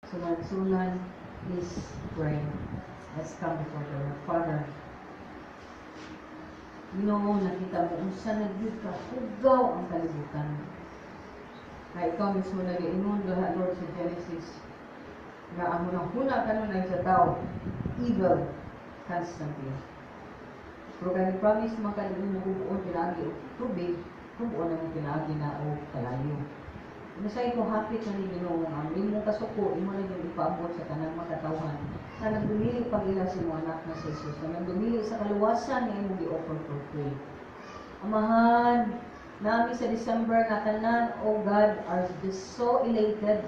So mga igsuonan, please pray. Let's come before the Lord. Father, Ginoo, nakita mo unsa na gyud ka hugaw ang kalibutan. Nga ikaw mismo nag-ingon diha, Lord, sa Genesis nga ang hunahuna kanunay sa tao evil constantly. Pero kay promise man ka imo gub-on pinaagi og tubig, gub-on namo pinaagi na og kalayo. Unsay ko hapit na ni Ginoo nga ang imong kasuko imo na gyud ipaabot sa tanang makatawhan sa nagdumili pag-ila sa imong anak na si Jesus, na nagdumili sa kaluwasan nga imong gi-offer for free. Amahan, nami sa December nga tanan, oh God, are just so elated,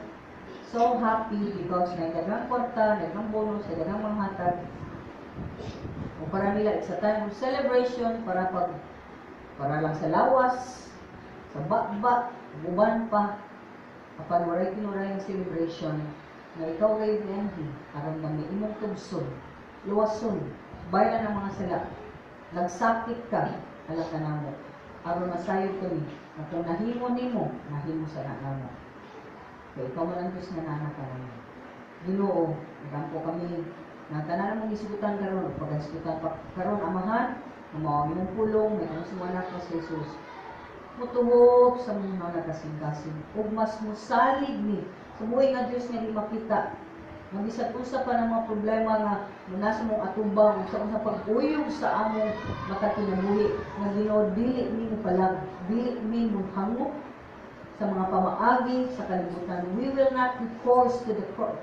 so happy because na daghang kwarta, daghang bonus, daghang mga hatag. O para nila, it's a time of celebration para lang sa lawas, sa bakba, uban pa, apan waray tinuray ang celebration nga ikaw gayud nianhi aron kami imong tubson, luwason, bayaran ang mga sala. Nagsakit ka alang kanamo aron masayod kami nga kung nahimo nimo, nahimo sa namo. Kay ikaw man ang Diyos nga naa kanamo. Ginoo, nagampo kami nga tanan mong isugutan karon ug paghisgutan pa karon, Amahan, nga mao ang imong pulong may ang sa anak na si Jesus mutuhop sa mga kasing-kasing ug mas musalig ni sa buhi nga Dios nga di makita, nga bisan unsa pa ng mga problema nga nasa mong atubang sa unsa pag-uyog sa among makakinabuhi nga, Ginoo, dili mi mopalag, dili mi mohangop sa mga pamaagi sa kalibutan. We will not recourse to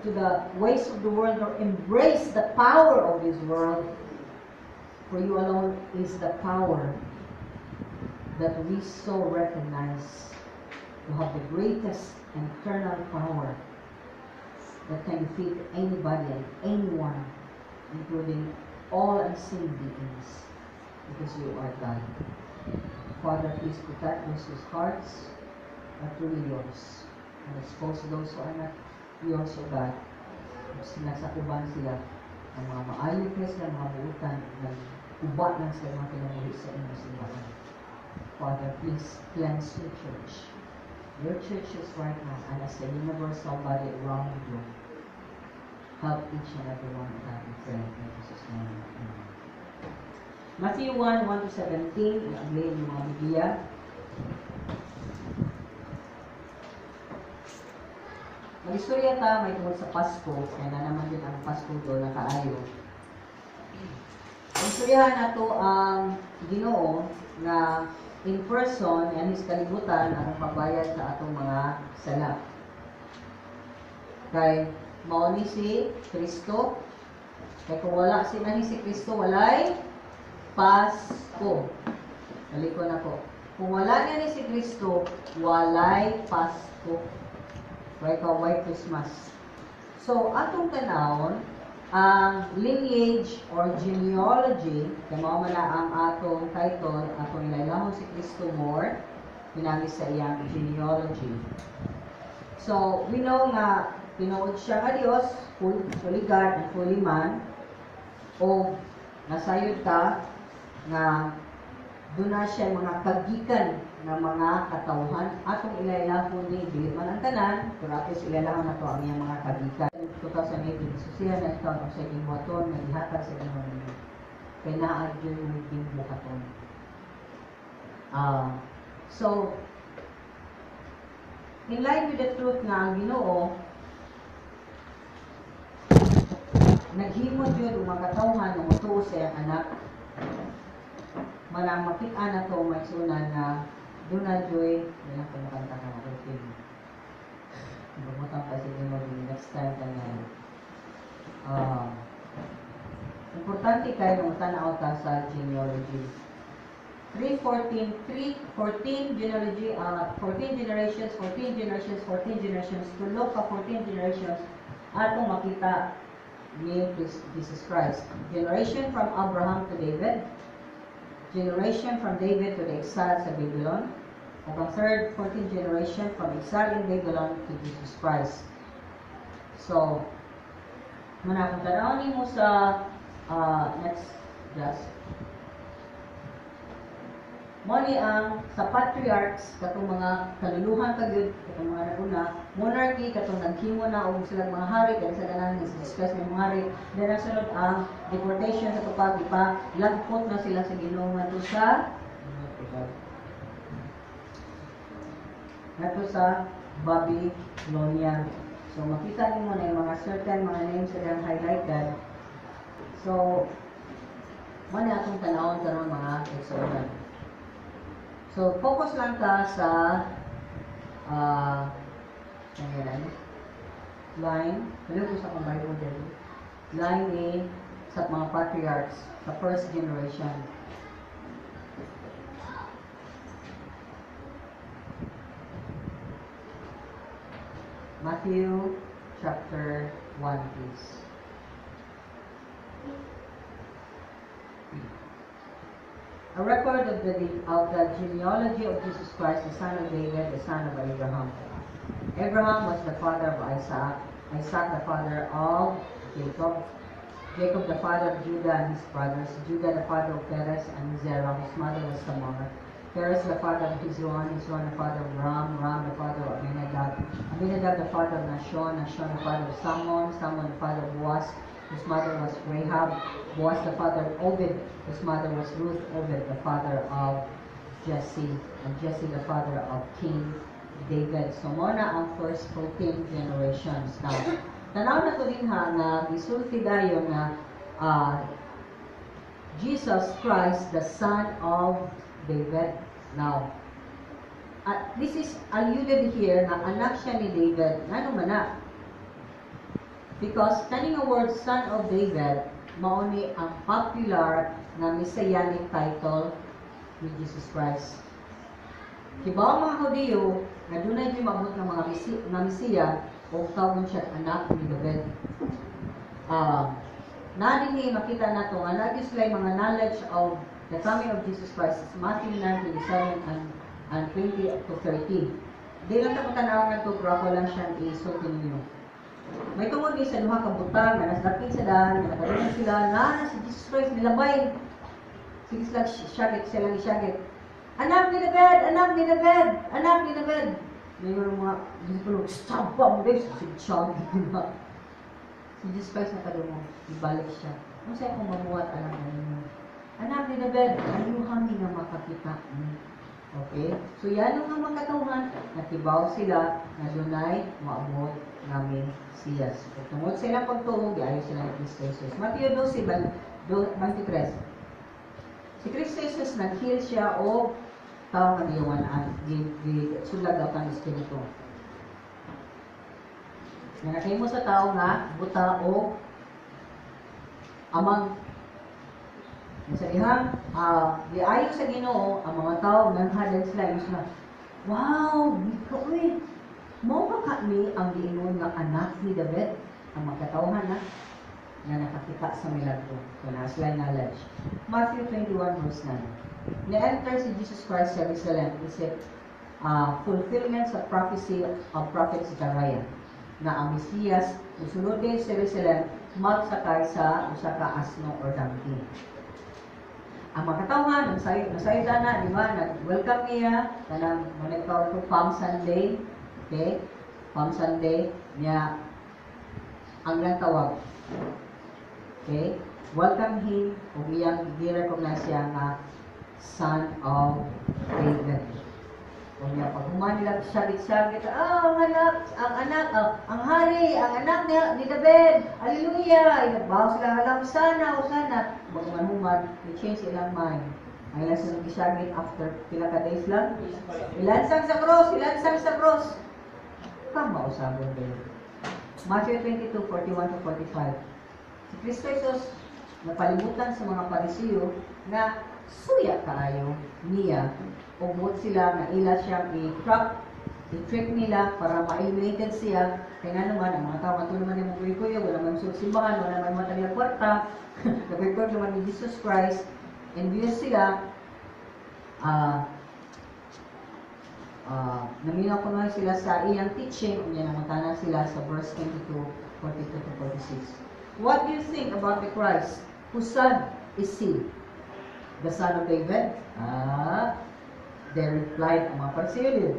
the ways of the world or embrace the power of this world, for you alone is the power that we so recognize to have the greatest eternal power that can defeat anybody and anyone, including all unseen beings, because you are God. Father, please protect those whose hearts are truly yours and expose those who are not yours, O God. Sinasakuban sila ang mga maayo kay sila mga buutan, nag-uba lang sila mga kinabuhi sa inyong simbahan. Father, please cleanse your church. Your church is right now and as a universal body around the globe. Help each and every one of God, we pray in Jesus' name. Amen. Matthew 1, 1 to 17, i-abli yung mga Biblia. Mag-istorya ta may tungod sa Pasko, kaya na naman din ang Pasko do na kaayo. Ang istoryahan nato ang Ginoo nga in person and his kalibutan aron pagbayad sa atong mga sala. Kay mao ni si Kristo. Kay kung wala si nani si Kristo, walay Pasko. Balikon ako. Kung wala niya ni si Kristo, walay Pasko. Why ka why Christmas? So, atong tanawon ang lineage or genealogy, kay mao man na ang atong title, atong ilaylahon si Kristo more, pinagi sa iyang genealogy. So, we know nga tinuod siya nga Dios, fully God and fully man, o nasayod ka nga duna siya mga kagikan nga mga katawhan. Atong ilaylahon ni dili man ang tanan, pero at least ilaylahon nato ang iyang mga kagikan. 2018 susihan na ikaw ang sa gibuhaton nga gihatag sa Ginoo ninyo. Kay naa gyud mo'y gibuhaton. So in line with the truth nga ang Ginoo naghimo jud og mga katawhan nga motuo sa iyang anak, manang makita na to may sunan nga duna joy wala ko makanta ka na film. Bumutang pa si Ginoo next time ka na. Importante kayo nung tanaw ta sa genealogy. 3, 14, 3, 14 genealogy, 14 generations, 14 generations, 14 generations, tulo ka 14 generations, atong makita ni Jesus Christ. Generation from Abraham to David, generation from David to the exile sa Babylon, ug ang third 14th generation from exile in Babylon to Jesus Christ. So, muna kung tanawin nimo sa next, just. Mao ni ang sa patriarchs, katong mga kaluluhan kagyud, katong mga naguna, monarchy, katong naghimo na og silang mga hari, kaya sa ganan si Jesus Christ mga hari. Then ang sunod ang deportation sa tupag, ipa lagpot na sila sa Ginoo ngadto sa Babylonia. So makita nimo na yung mga certain mga names sa highlighted. So mao ni atong tanawon karon, mga igsuonan. So, focus lang ka sa ayan, line, balik ko sa akong Bible din. Line ni sa mga patriarchs, sa first generation. Matthew chapter 1, please. A record of the genealogy of Jesus Christ, the son of David, the son of Abraham. Abraham was the father of Isaac, Isaac the father of Jacob, Jacob the father of Judah and his brothers, Judah the father of Perez and Zerah, whose mother was Tamar, Perez the father of Hezron, Hezron the father of Ram, Ram the father of Amminadab, Amminadab the father of Nahshon, Nahshon the father of Salmon, Salmon the father of Boaz, whose mother was Rahab, Boaz the father of Obed, whose mother was Ruth, Obed the father of Jesse, and Jesse the father of King David. So, mao na ang first 14 generations. Now, tanaw na to din ha, nga gisulti dayon nga Jesus Christ, the son of David. Now, this is alluded here na anak siya ni David. Ngano man na? Because kaning nga word "son of David" mao ni ang popular nga messianic title ni Jesus Christ. Kibaw mga Hudiyo nga dunay gyud maabot nga mga nga Mesiya o tawgon siya anak ni David. Na dinhi makita nato nga lagi sila mga knowledge of the coming of Jesus Christ is Matthew 9:27 and 20 to 30. Di lang ta tanaw ngadto, pero ako lang siyang isulti ninyo. May tungod ni sa duha ka butang nga nasdapin sa daan, nga nakadungog sila na si Jesus Christ nilabay. Sige sila syagit, sila syagit. "Anak ni David, anak ni David, anak ni David." May mga disipulo, "Stop ba mo guys?" Sige syagit na. Si Jesus Christ nakadungog, ibalik siya. "Ano sa akong mabuhat alam na ninyo? Anak ni David, ayuha mi nga makakita ni." Okay? So yan ang mga katawhan, nakibaw sila na dunay moabot nga Mesiyas. So, tungod sa ilang pagtuo, giayo sila ni Kristo Jesus. Mateo 12:23. Si Kristo Jesus nag-heal siya og tao nga giyawan-an, gi sudlag daw kang espiritu. Nga nakahimo sa tao nga buta o amang. Sa dihang giayo sa Ginoo ang mga tao, nanghadan sila, ingon sila, "Wow, ikaw eh. Mao ba ka ni ang giingon nga anak ni David?" Ang mga katawhan na nga nakakita sa milagro. So, naa sila knowledge. Matthew 21 verse 9. Na-enter si Jesus Christ sa Jerusalem isip fulfillment sa prophecy of Prophet Zechariah na ang Mesiyas musulod din sa Jerusalem magsakay sa usa ka asno or donkey. Ang mga katawhan, ang sayo, nasayo na, di ba? Nag-welcome niya, kanang managtawag ko Palm Sunday, okay? Palm Sunday, niya, ang ilang tawag. Okay? Welcome him, ug iyang gi-recognize siya nga Son of David. Kung niya, pag human nila syagit-syagit, "Ah, ang anak, ang hari, ang anak ni David, hallelujah!" Inagbaw sila, alam, sana, sana. Pag human, they change ilang mind. Ang ilang silang gisyagit after pila ka days lang, "Ilansang sa cross, ilansang sa cross." Tama usabon kayo. Matthew 22, 41 to 45. Si Kristo Jesus napalibutan sa mga Parisiyo na suya kaayo niya ug buot sila nga ila siyang i-trap, i-trick nila para ma-eliminated siya, kay nga naman ang mga tao ato naman yung kuya, wala man sa simbahan, wala man mga kwarta, nagkuy naman ni Jesus Christ, envious sila, naminaw ko sila sa iyang teaching, unya nangutana sila sa verse 22, 42 to 46. "What do you think about the Christ? Whose son is he? The son of David?" Ah, They replied, ang mga Pariseo din.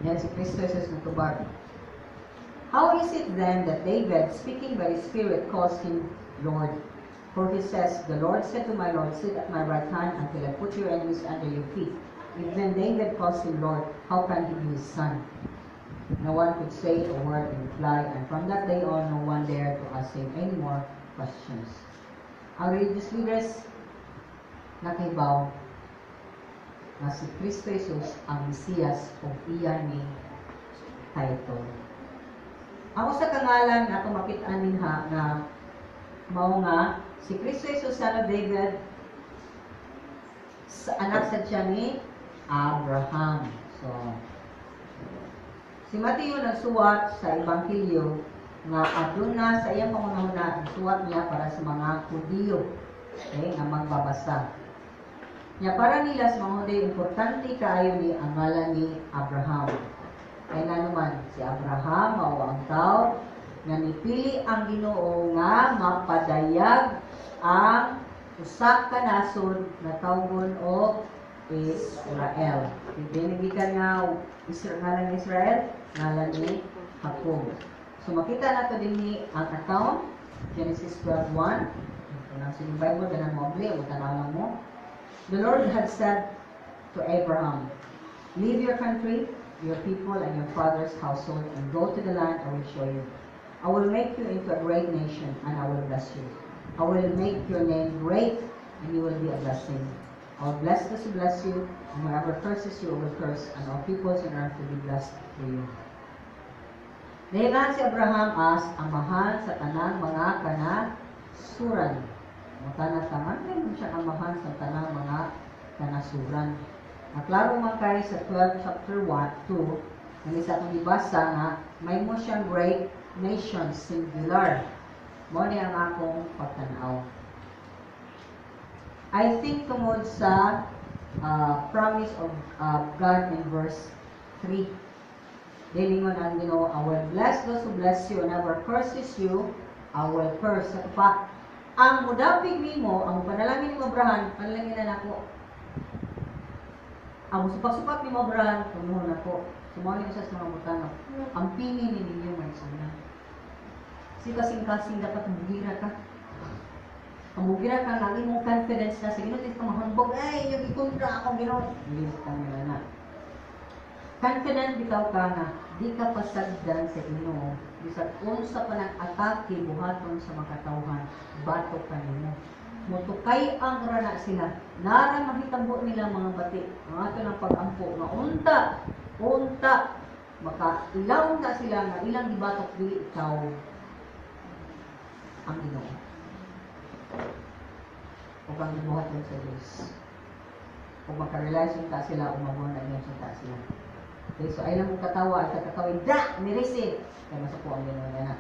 Yan si Kristo Jesus nagtubag. "How is it then that David, speaking by the Spirit, calls him Lord? For he says, 'The Lord said to my Lord, sit at my right hand until I put your enemies under your feet.' If then David calls him Lord, how can he be his son?" No one could say a word in reply, and from that day on, no one dared to ask him any more questions. Ang religious leaders nakahibaw nga si Kristo Jesus ang Mesiyas o iya ni title. Ako sa kangalan nga ato makit-an dinha nga mao nga si Kristo Jesus, son of David, sa anak sa siya ni Abraham. So, si Mateo nagsuwat sa Ebanghelyo nga aduna sa iyang pangunahuna, nagsuwat niya para sa mga Hudiyo, okay, nga magbabasa. Nya para nila sa mga Hudiyo, importante kaayo ni ang ngalan ni Abraham. Kay naman si Abraham mao ang tao nga nipili ang Ginoo nga mapadayag ang usa ka nasod nga tawgon og Israel. Hindi gikan nga Israel, ngalan ni Israel, ngalan ni Jacob. So makita nato dinhi ang account, Genesis 12:1. Kung nasa inyong Bible, ganang mo abli, o tanaw lang mo. The Lord had said to Abraham, "Leave your country, your people, and your father's household, and go to the land I will show you. I will make you into a great nation, and I will bless you. I will make your name great, and you will be a blessing. I will bless those who bless you, and whoever curses you, I will curse, and all peoples on earth will be blessed through you." Nahimahan si Abraham as amahan sa tanang mga kanasuran. Mutana taman kay mo siya amahan sa tanang mga kanasuran. Naklaro man kay sa 12 chapter 1, 2, nga sa atong gibasa nga may mo siyang great nation, singular. Mao ni ang akong pagtan-aw. I think tungod sa promise of God in verse 3. Dilingon ang Ginoo, "I will bless those who bless you, and whoever curses you, I will curse." Sa pa, ang mudapig nimo, ang panalangin nimo Abraham, panalangin na nako. Ang musupak-supak nimo Abraham, punuhon nako. So mao ni usa sa mga butang ang pini ni ninyo may suna. Si kasing-kasing dapat mugira ka. Ang mugira ka nga ang imong confidence na sa Ginoo, di ka mahambog, "Ay, yung ikontra ako Ginoo." Hindi ka nila na. Confident bitaw ka nga di ka pasagdan sa Ginoo bisag unsa pa nang atake buhaton sa makatawhan batok kanimo. Motukay ang rana sila. Nara mahitabo nila mga bati. Ang ato ng pag-ampo nga unta, unta maka ilaw na sila nga ilang gibatok dili ikaw ang Ginoo. Ug ang gibuhaton sa Dios. Ug maka-realize unta sila ug mabuhan na unta sila. Okay, so ay lang mong katawa at kakatawin, da! Nirisi! Kaya masuko ang Ginoo na.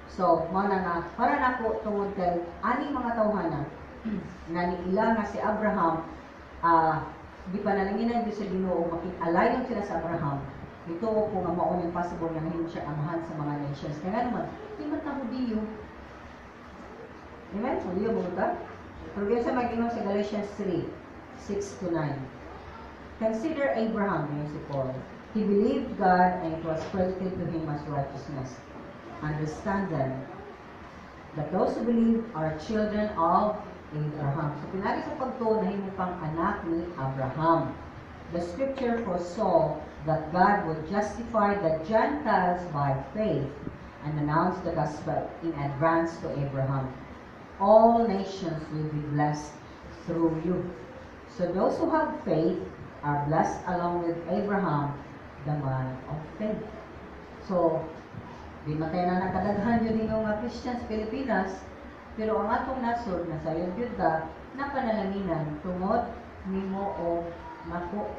So, mao na nga, para nako tungod kay aning mga tawhana, nga niila nga si Abraham, gipanalanginan gyud sa Ginoo, makig-alayon sila sa Abraham. Dito ko nga mao ning possible nga nahimo siya amahan sa mga nations. Kaya nga naman, di man ta Hudiyo. Amen? Hudiyo mo ta? Pero sa mga Ginoo sa Galatians 3, 6 to 9. "Consider Abraham," yun si Paul. "He believed God and it was credited to him as righteousness. Understand then that those who believe are children of Abraham." So, pinagi sa pagtuo, nahimo pang anak ni Abraham. "The scripture foresaw that God would justify the Gentiles by faith and announce the gospel in advance to Abraham: 'All nations will be blessed through you.' So those who have faith are blessed along with Abraham, the man of faith." So, di man tayo na nakadaghan yun nga mga Christians Pilipinas, pero ang atong nasod na sayon gyud ta napanalanginan tungod nimo o nako.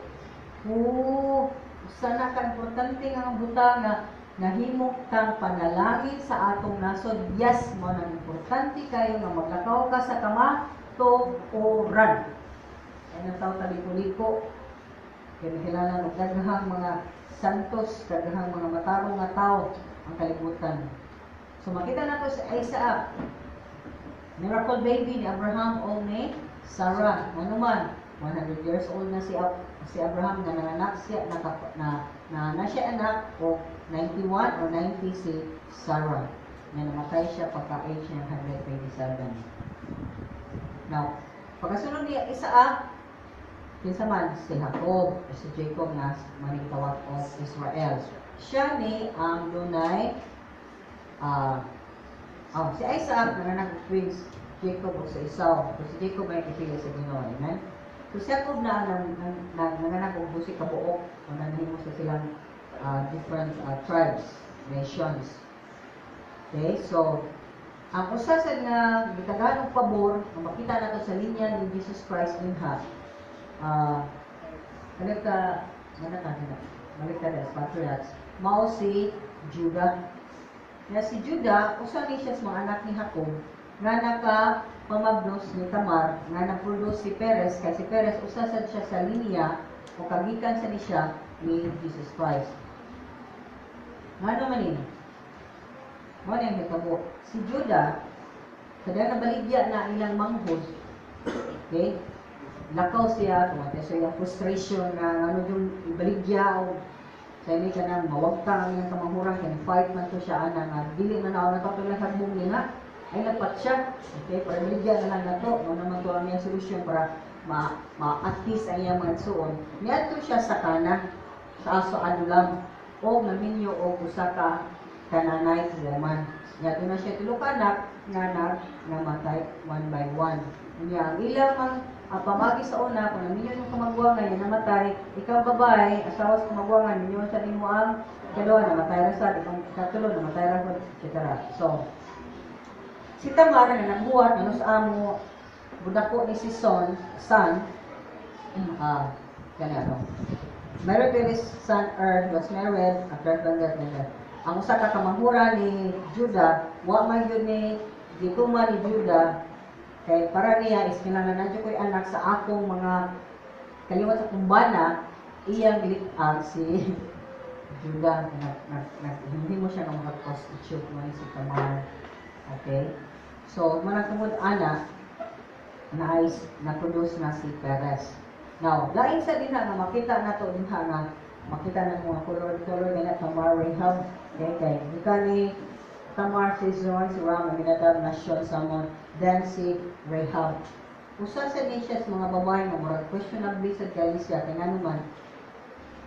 Oh, usa na ka importante nga ang butang nga nahimo kang panalangin sa atong nasod. Yes, mo nang importante kayo nga maglakaw ka sa kamatuoran. Ay nang tao taliko-liko. Kaya makilala og daghang mga santos, daghang mga matarong nga tao ang kalibutan. So makita nato sa Isaac, miracle baby ni Abraham o ni Sarah. Ano man, 100 years old na si Abraham nga nanganak siya na, na, na siya anak o 91 or 90 si Sarah. Nga namatay siya pagka age niya 127. Now, pagkasunod ni Isaac, kinsa man si Jacob, o si Jacob nga manigtawag og Israel. Siya ni ang dunay oh, si Isaac nanganak og twins, Jacob o si Esau. So, si Jacob ay gipili sa Ginoo. Amen. So si Jacob na ang nanganak og busi ka buok o nanahimo sa silang different tribes, nations. Okay, so ang usa sa nga gitagaan og pabor nga makita nato sa linya ni Jesus Christ dinha, balik ka mana ka na balik ka sa patriarchs, mao si Judah. Ya, si Judah usa ni siya sa mga anak ni Jacob nga naka pamabdos ni Tamar nga nagproduce si Perez, kay si Perez usa sad siya sa linya o kagikan sa ni siya ni Jesus Christ. Ngano man ini? Mao na yung hitabo. Si Judah, kada nabaligya na ilang manghod, okay? Lakaw siya, tungod sa iyang frustration na ano yung ibaligya o sa ini ka nang mawagtang ang iyang kamanghuran, kaya fight man to siya ana nga dili man ako nato lang hagbong nila ay lapat siya, okay, para baligya na lang nato. Mao naman to ang iyang solusyon para ma ma at least ang iyang mga igsuon. Niadto siya sa Kana sa aso Adulam o naminyo og usa ka Canaanite woman. Nya na siya tulo ka anak nga namatay one by one. Nya ang ilang mang ang pamagi sa una, kung naminyo yung kamagwangan, yung namatay, ikaw babae, asawa sa kamagwangan, minyo sa nimo ang ikaduha, namatay ra sa, ikaw katulo, namatay ra, etc. So, si Tamar nga nagbuhat, nga sa amo, budako ni si son, kani ano, married to his son Er, was married, after bangat nila. Ang usa ka kamanghuran ni Judah, wa man gyud ni gituma ni Judah, kay para niya is kinahanglan na ko'y anak sa akong mga kaliwat sa kumbana, iyang gilit-ang si Judah. Nag, nag, nag, hindi mo siya nga mga prostitute mo ni si Tamar. Okay? So, manang tungod ana, na na-produce na si Perez. Now, lain sa dinha nga makita nato dinha nga makita na mga color-color nga Tamar, Rahab, okay, kay gikan ni Tamar si Zon, si Ram, Aminadab, Nashon, Salmon, then si Rahab. Usa sa ni siya sa mga babae nga murag questionably sa kay siya kay ngano man,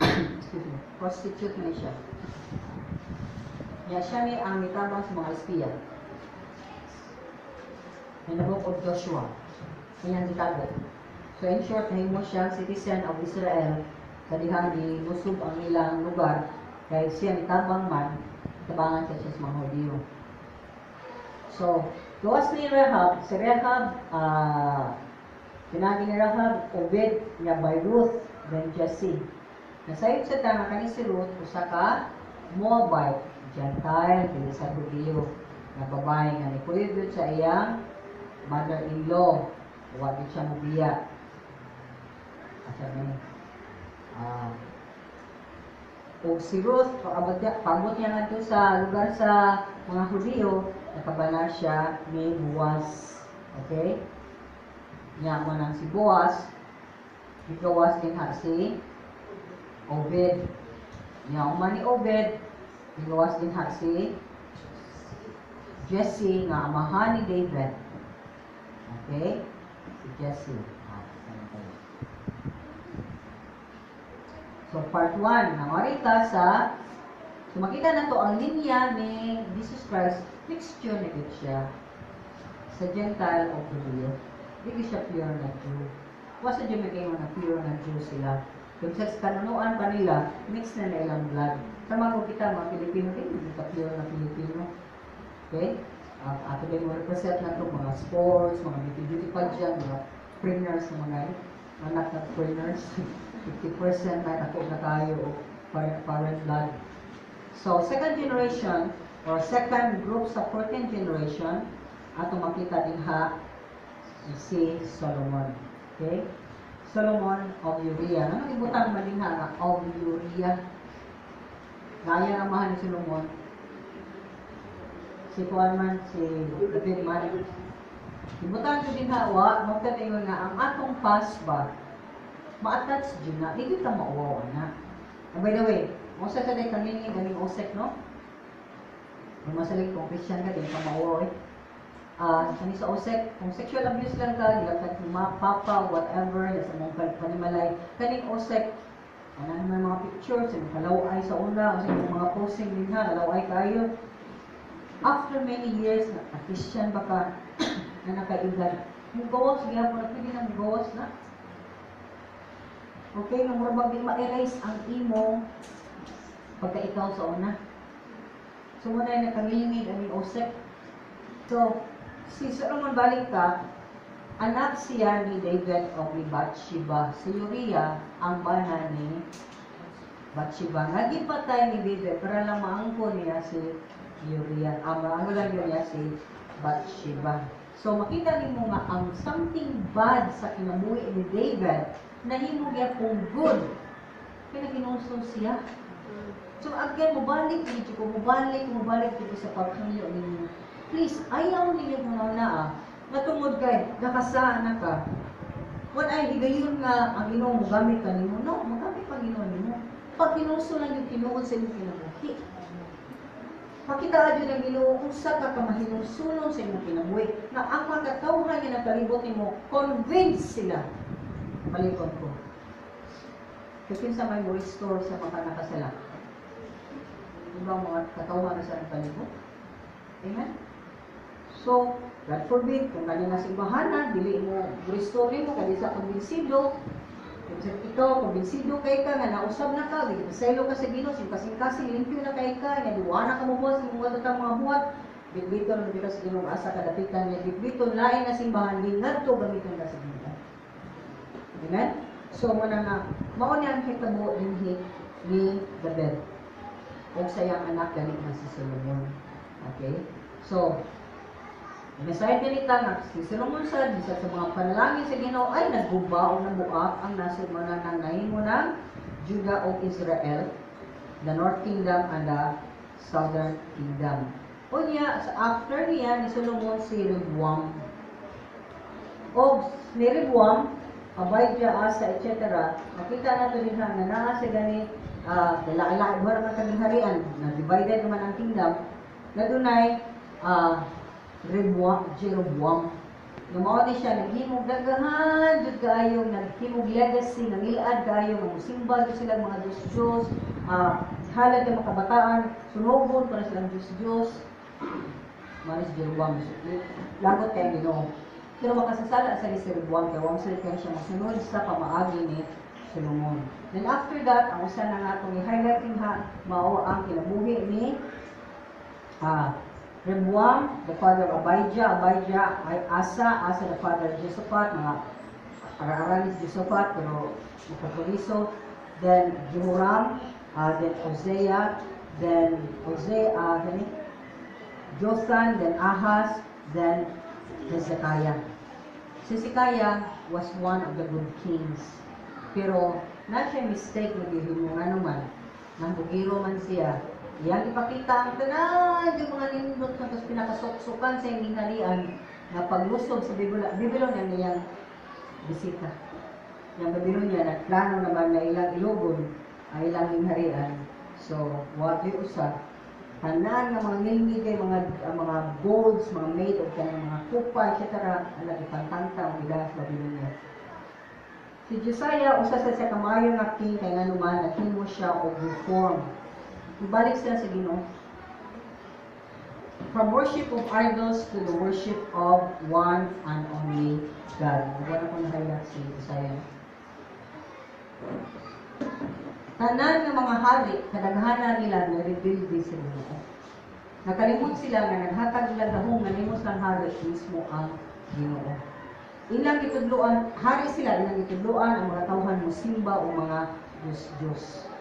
excuse me, prostitute ni siya. Ya, siya ni ang mitabang sa mga espiya. In the Book of Joshua. Iyang gitago. So in short, nahimo siyang citizen of Israel sa dihang gilusob ang ilang lugar kay siya nitabang man, tabangan siya sa mga Hudiyo. So, gawas ni Rahab, si Rahab, pinagi ni Rahab, Obed, niya by Ruth, then Jesse. Nasayod sa tanga kani si Ruth, usa ka Moabite, Gentile, dili sa Hudiyo, nga babae nga nikuyog yun sa iyang mother-in-law. Wa gid siya mobiya. Asa ni? O si Ruth, pag-abot niya ngadto sa lugar sa mga Hudiyo, nakabana siya ni Boaz. Okay? Nya mo nang si Boaz, gigawas din ha si Obed. Nya man ni Obed, gigawas din ha si Jesse nga amahan ni David. Okay? Si Jesse. Ah, tayo. So part 1, nangarita sa, so makita na to ang linya ni Jesus Christ, mixture na gid siya sa Gentile o Hudiyo. Di siya pure na Jew. Wa sa Jew may na pure na Jew sila. Kung sa kanunuan pa nila, mix na na ilang blood. Sama ko kita, mga Pilipino din, hindi ka pure na Pilipino. Okay? Ato din mo represent na ito, mga sports, mga beauty beauty pageant, mga foreigners, mga anak na foreigners. 50% na ako na tayo o parent blood. So, second generation or second group sa 14th generation, ato makita din ha si Solomon. Okay? Solomon of Uriah. Ano ibutang man din ha nga of Uriah? Gaya ang amahan ni Solomon. Si Kuan man, si David man. Ibutang ko din ha, wa, magtatingon nga ang atong past ba, Ma-attach jud na, di ka mauwaw na. And by the way, unsa sa day kangingig ganing OSEC, no? Kung masalig kung Christian ka, di ka mauwaw eh. Kani sa OSEC, kung sexual abuse lang ka, gilabtan kong ma, papa, whatever, sa mong panimalay, kaning OSEC, ano naman mga pictures, yung kalaway sa una, o sa imong mga posting din ha, nalaway kayo. After many years, na Christian ba ka, na nakaedad, mugawas gyapon na, pwede na mugawas na. Okay, nga mura bang di ma-erase ang imong pagka-ikaw sa una. So, muna yung nakangilingig ang OSEC. So, si Solomon, balik ka, anak siya ni David o ni Bathsheba. Si Uriah ang bana ni Bathsheba. Nga gipatay ni David para lang maangko niya si Uriah. Ang ano lang yun niya si Bathsheba. So makita nimo nga ang something bad sa kinabuhi ni David nahimo gyapon good. Kaya naginulsol siya. So again, mubalik dito ko, mubalik dito sa paghangyo ninyo. Please, ayaw ninyo kung naa, nga tungod kay nakasana na ka. Wala ay higayon nga ang Ginoo mogamit ka nimo. No, mogamit pa Ginoo nimo. Pag hinulsol lang yung tinuod sa imong kinabuhi. Pakita jud ang Ginoo unsa ka kamahinulsulon sa imong kinabuhi. Na ang mga katawhan nga nagkalibot nimo, convince sila. Balikon ko. Kasi kinsa may mo restore sa mga nakasala? Diba ang mga katawhan na sa nagkalibot? Amen? So, God forbid, kung kani nga simbahanan, dili mo restore nimo kay di sa kumbinsido. Kung sa ikaw, kumbinsido kay ka, nga nausab na ka, gipasaylo ka sa Ginoo, sing kasing-kasing, limpyo na kay ka, nga duwa na ka mo buhat, sa mga tatang mga buhat, bitbiton na ka sa Ginoo, asa kadapitan niya, bitbiton, lain na simbahan, ngadto gamiton ka sa Ginoo. Amen? So, muna nga, mao niya ang hitabo dinhi ni David o sa iyang anak gani nga si Solomon. Okay? So, Inasayad ganita nga si Solomon sa bisa sa mga panalangin sa Ginoo ay nagguba o nabuak ang nasod mo na nang nahimo ng Judah o Israel, the North Kingdom and the Southern Kingdom. Unya, sa after niya ni Solomon si Rehoboam. O ni Rehoboam, Abijah, Asa, etc. Makita nato din nga naa sa gani dala-ala duha naman kaming harian, na divided naman ang kingdom, na dunay Rehoboam, Jeroboam. Nga mao ni siya naghimog daghan jud kaayo, naghimog legacy, nangilad kaayo nga mosimba jud sila mga Diyos-Diyos, halad ng mga kabataan, sunogon para silang Diyos-Diyos. Mao ni si Jeroboam, lagot kay Ginoo. Pero makasasala sa ni si Rehoboam kay wa sila kay siya mosunod sa pamaagi ni Solomon. Then after that, ang usa na nga atong i-highlight ha, mao ang kinabuhi ni Rehoboam, the father of Abijah, Abijah ay Asa, Asa the father of Josaphat, mga ara-ara ni Josaphat, pero makapuliso. Then Jehoram, then Hosea, then Hosea, gani? Jotham, then Ahaz, then Hezekiah. Si Hezekiah was one of the good kings. Pero na siya mistake na gihimo nga naman, nang bugiro man siya. Iyang ipakita ang tanan yung mga nindot nga tapos pinakasuksukan sa iyang gingharian na paglusob sa Babylonia niyang bisita. Yang Babylonia nagplano naman na ilang ilugon ang ilang gingharian. So, wa di usa tanan nga mga ngilngig kay mga golds, mga made of kanang mga kupa, etc. Ala ipantangta ang ila sa Babylonia. Si Josiah usa sa siya kamayo nga king kay nganuman naghimo siya og reform. Ibalik sila sa Ginoo. From worship of idols to the worship of one and only God. Wala ko na-highlight si Josiah. Tanan nga mga hari, kadaghanan nila na rebuild sa Ginoo. Nakalimot sila nga naghatag nila gahom nga nimo silang hari mismo ang Ginoo. Ilang gitudloan, hari sila, ilang gitudloan ang mga tawhan mo simba o mga Diyos-Diyos.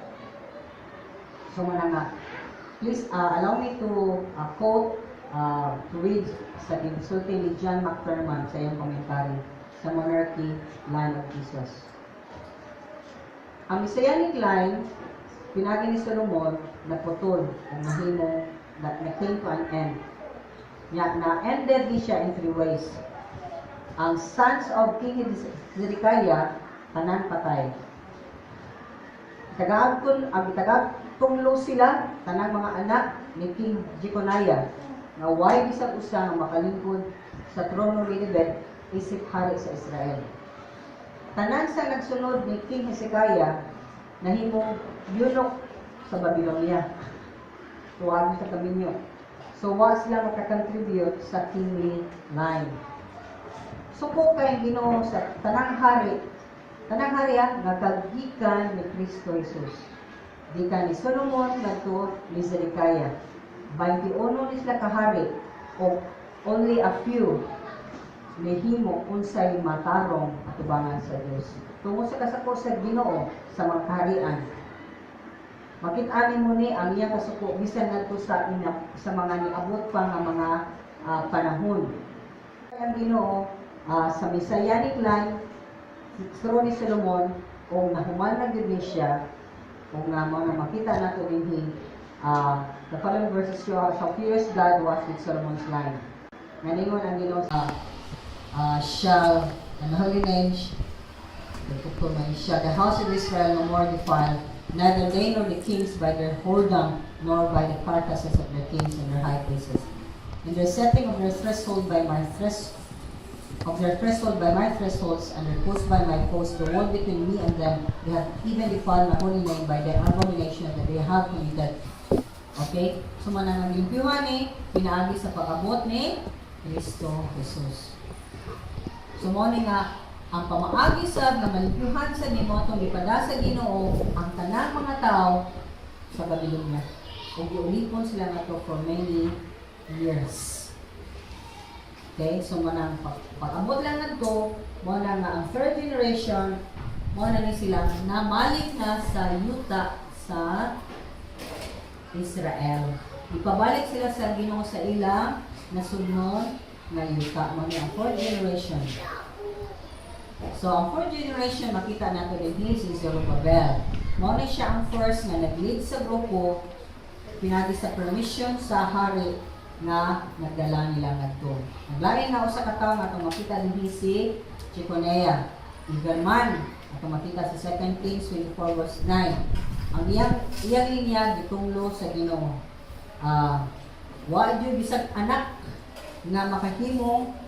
So muna nga, please allow me to quote, to read sa gisulti ni John McTernan sa iyang komentary sa Monarchy Line of Jesus. Ang Messianic line, pinagi ni Solomon, naputol o mahimong na came to an end. Ya, na ended ni siya in three ways. Ang sons of King Zedekiah, Tanan patay. Tagaagton ang tagagtunglo sila tanang mga anak ni King Jeconiah nga way bisag usa nga makalingkod sa trono ni David isip hari sa Israel. Tanan sa nagsunod ni King Hezekiah nahimong eunuch sa Babylonia. Tuwag sa kaminyo. So wa sila makakontribute sa kingly line. Suko kay Ginoo sa tanang hari nga kagikan ni Kristo Jesus. Gikan ni Solomon ngadto ni Zedekiah. 21 ni sila kahari o only a few nihimo unsay matarong atubangan sa Dios. Tungod sa kasako sa Ginoo sa mga kaharian, makit-an nimo ni ang iyang kasuko bisan ngadto sa mga niabot pa nga mga panahon. Ang Ginoo sa Messianic line through ni Solomon o nahuman na gyud ni siya o nga mao na makita nato dinhi, the following verses show how furious God was with Solomon's line. Nganingon ang Ginoo sa shall an holy name shall the house of Israel no more defile, neither they nor the kings by their whoredom, nor by the carcasses of their kings and their high places. In their setting of their threshold by my thres of their threshold by my thresholds, and their posts by my posts, the wall between me and them, they have even defiled my holy name by their abomination that they have committed. Okay? So, manang ang limpyuhan ni, pinaagi sa pag-abot ni Kristo Jesus. So, mo ni nga, ang pamaagi sa nga malimpyuhan sa nimo atong gipada sa Ginoo ang tanang mga tao sa Babylonia. Ug giulipon sila nato for many years. Okay, so manang pag-abot lang ngadto, mo na nga ang third generation, mo na ni sila namalik na sa yuta sa Israel. Ipabalik sila sa Ginoo sa ilang nasudnon nga yuta. Mo ni ang fourth generation. So, ang fourth generation, makita nato din si Zerubbabel. Mao ni siya ang first nga nag-lead sa grupo pinagi sa permission sa hari nga nagdala nila ngadto. Naglain nga usa ka tawo nga atong makita dinhi si Jeconia. Igalman atong makita sa 2 Kings 24 verse 9. Ang iyang linya gitunglo sa Ginoo. Wa jud bisag anak nga makahimong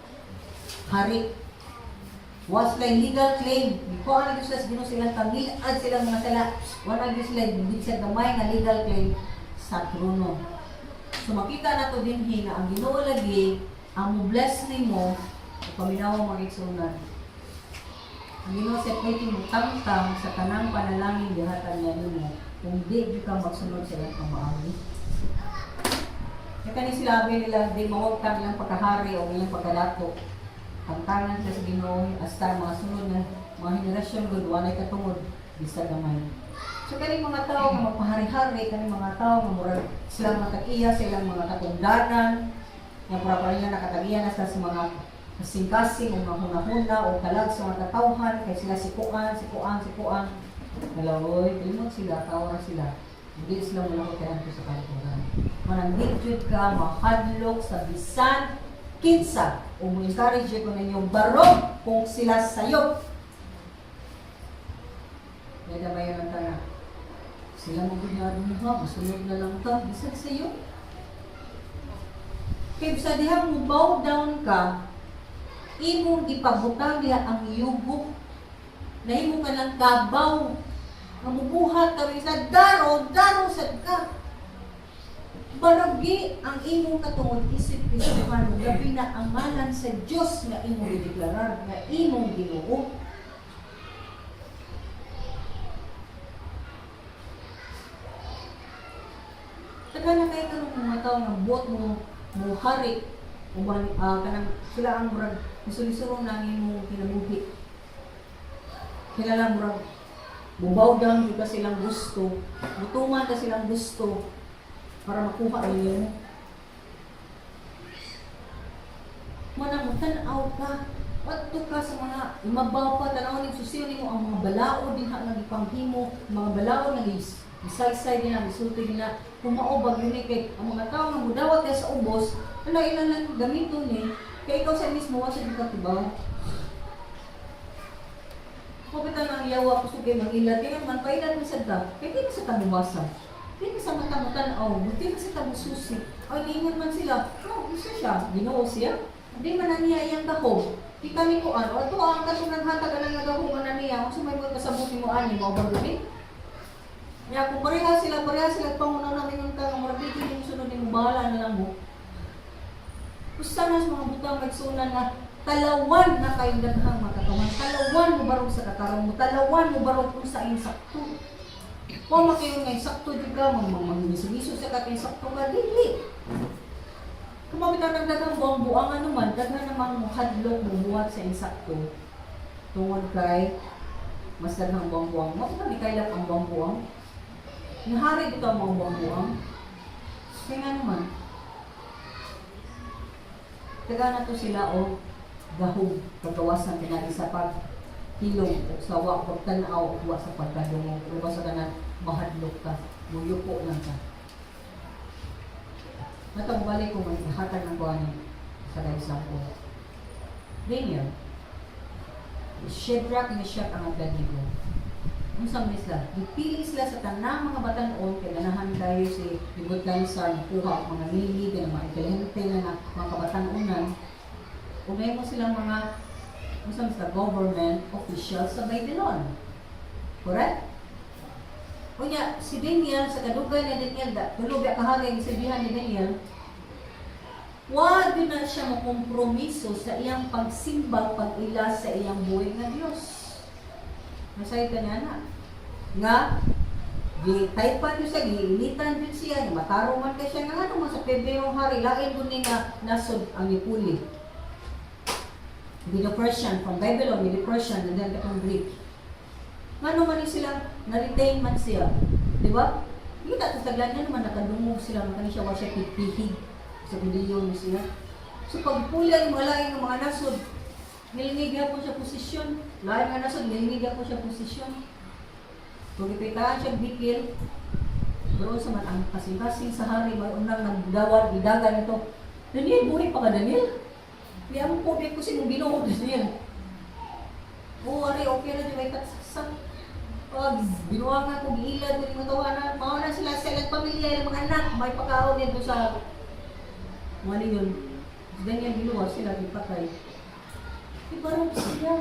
hari. Was like legal claim. Gikuha na gyud sila sa Ginoo silang kangilad silang mga sala. Wala gyud sila bisag gamay nga legal claim sa trono. So makita nato dinhi nga ang Ginoo lagi ang mo bless nimo o paminawa, mga igsuonan. Ang Ginoo sa pwede mo tangtang sa tanang panalangin gihatag niya nimo kung di gyud ka magsunod sa iyang pamaagi. Kaya kani sila nila di mawagtang ilang pagkahari o ilang pagkadato. Tangtangan sila sa Ginoo hasta mga sunod na mga henerasyon gud walay katungod bisag gamay. So kaning mga tao nga magpahari-hari, kaning mga tao nga murag sila mga tag-iya sa ilang mga katungdanan, nga pura pa nila nakatag-iya na sila sa mga kasing-kasing o mga hunahuna o kalag sa mga katawhan, kay sila sikuan, sikuan, sikuan. Kalawoy, limot sila, tao ra sila. Hindi sila mula ko kay sa kalibutan. Manang di jud ka mahadlok sa bisan kinsa o mo encourage ko ninyo barog kung sila sayop. Kaya ba yun ang tanga? Sila mo gud nga ha, masunod na lang ta, bisag sayo. Kay sa diha mo bow down ka, imong gipabutang diha ang yugo. Nahimo ka lang kabaw. Nga mubuhat ka sa daro, daro sad ka. Baragi ang imong katungod isip Kristofano, labi na ang ngalan sa Dios nga imong gideklarar, nga imong Ginoo. Daghan na kay karong mga tawo nga buot mo mo hari uban kanang sila ang murag misulisurong nang imong kinabuhi. Kilala murag mubaw down jud ka silang gusto, mutuman ka silang gusto para makuha ninyo. Manang mo tan-aw ka, wadto ka sa mga imabaw pa, tan-aw ning susiyo nimo ang mga balaod dinha nga gipanghimo, mga balaod nga gisaysay nila, gisulti nila, kung mao ba gyud ni kay ang mga tawo nga mudawat diha sa ubos, ala ilang lang gamiton ni, kay ikaw sa mismo wa sa ka kibaw. Kung bitaw ang yawa kusog kay mangilat, kaya man pailat mo sad ta. Kay di man sa tamubasa. Di man sa mata mo tan-aw, di man sa tamususi. Ay, ningon man sila, "Oh, isa siya, Ginoo siya. Di man na niya iyang gahom. Di kami kuan, o ato ang katong naghatag anang nga gahom ana niya, unsa may mo kasabot nimo ani mao ba gud?" Nya kung pareha sila panguna namin ng ka nga murag di mo sunod nimo, bahala na lang mo. Usa na sa mga butang magsunan nga talawan na kayong daghang makatawan, talawan mo barog sa katarong mo, talawan mo barog kung sa insakto. Wa makayon nga sakto jud ka, mag mangiso sa ka kay sakto ka, dili. Kung mabitaw ng daghang buang-buang, ano man, daghan naman mo hadlok mo buhat sa insakto. Tungod kay mas daghang buang-buang. Mao ba ni kailap ang buang-buang? Nahari dito ang mga buang-buang. Kaya nga naman, taga na to sila o gahom kagawasan pinagi sa paghilom o sa wa pagtan-aw o wa sa pagkadungog o sa tanan mahadlok ka, muyuko lang ka. Natang balik ko maghatag ng kuan sa example. Daniel, Shadrach, Meshach, ang Abednego. Unsa man sila? Gipili sila sa tanang mga batan-on kay ganahan kayo si Nebuchadnezzar nakuha og mga nili kanang mga intelihente nga mga kabatan-onan. Ug mo silang mga unsa man sila, government officials sa Babylon. Correct? Unya, si Daniel, sa kadugay ni Daniel, da, tulo ba ka hari ang gisilbihan ni Daniel, wag yun na siya mokompromiso sa iyang pagsimba, pag-ila sa iyang buhi nga Dios. Masayod ka niya na. Nga, gi taypan yun siya, giinitan yun siya, nga matarong man kay siya, nga ano man sa Pebrerong hari, lain ko ni nga nasod ang ipuli. The Persian, from Babylon, the Persian, and then katong Greek. Ngano man ni sila, na-retain man siya. Di ba? Kita sa taglan niya naman, nakadungog sila, makani siya, wa siya pipihig sa Hudiyo ni siya. So pag puli ang mga lain ng mga nasod, nilingig po siya posisyon. Lain nga nasod, nilingig po siya posisyon. Kung ipitahan siya bikil, pero sa man ang kasing-kasing sa hari, may unang nagdawat, gidagan ito. "Daniel, buhay pa ka, Daniel? Di mo po, ko si mong Ginoo, Daniel." "Oo, ari, okay na, di may katsaksak. Pag binuangan ko, giilad ko, yung matawanan, mao na sila sa ilang pamilya, ilang mga anak, may pagkaon dito sa mga yun." Si Daniel giluwas sila, gipatay. Ibarog siya.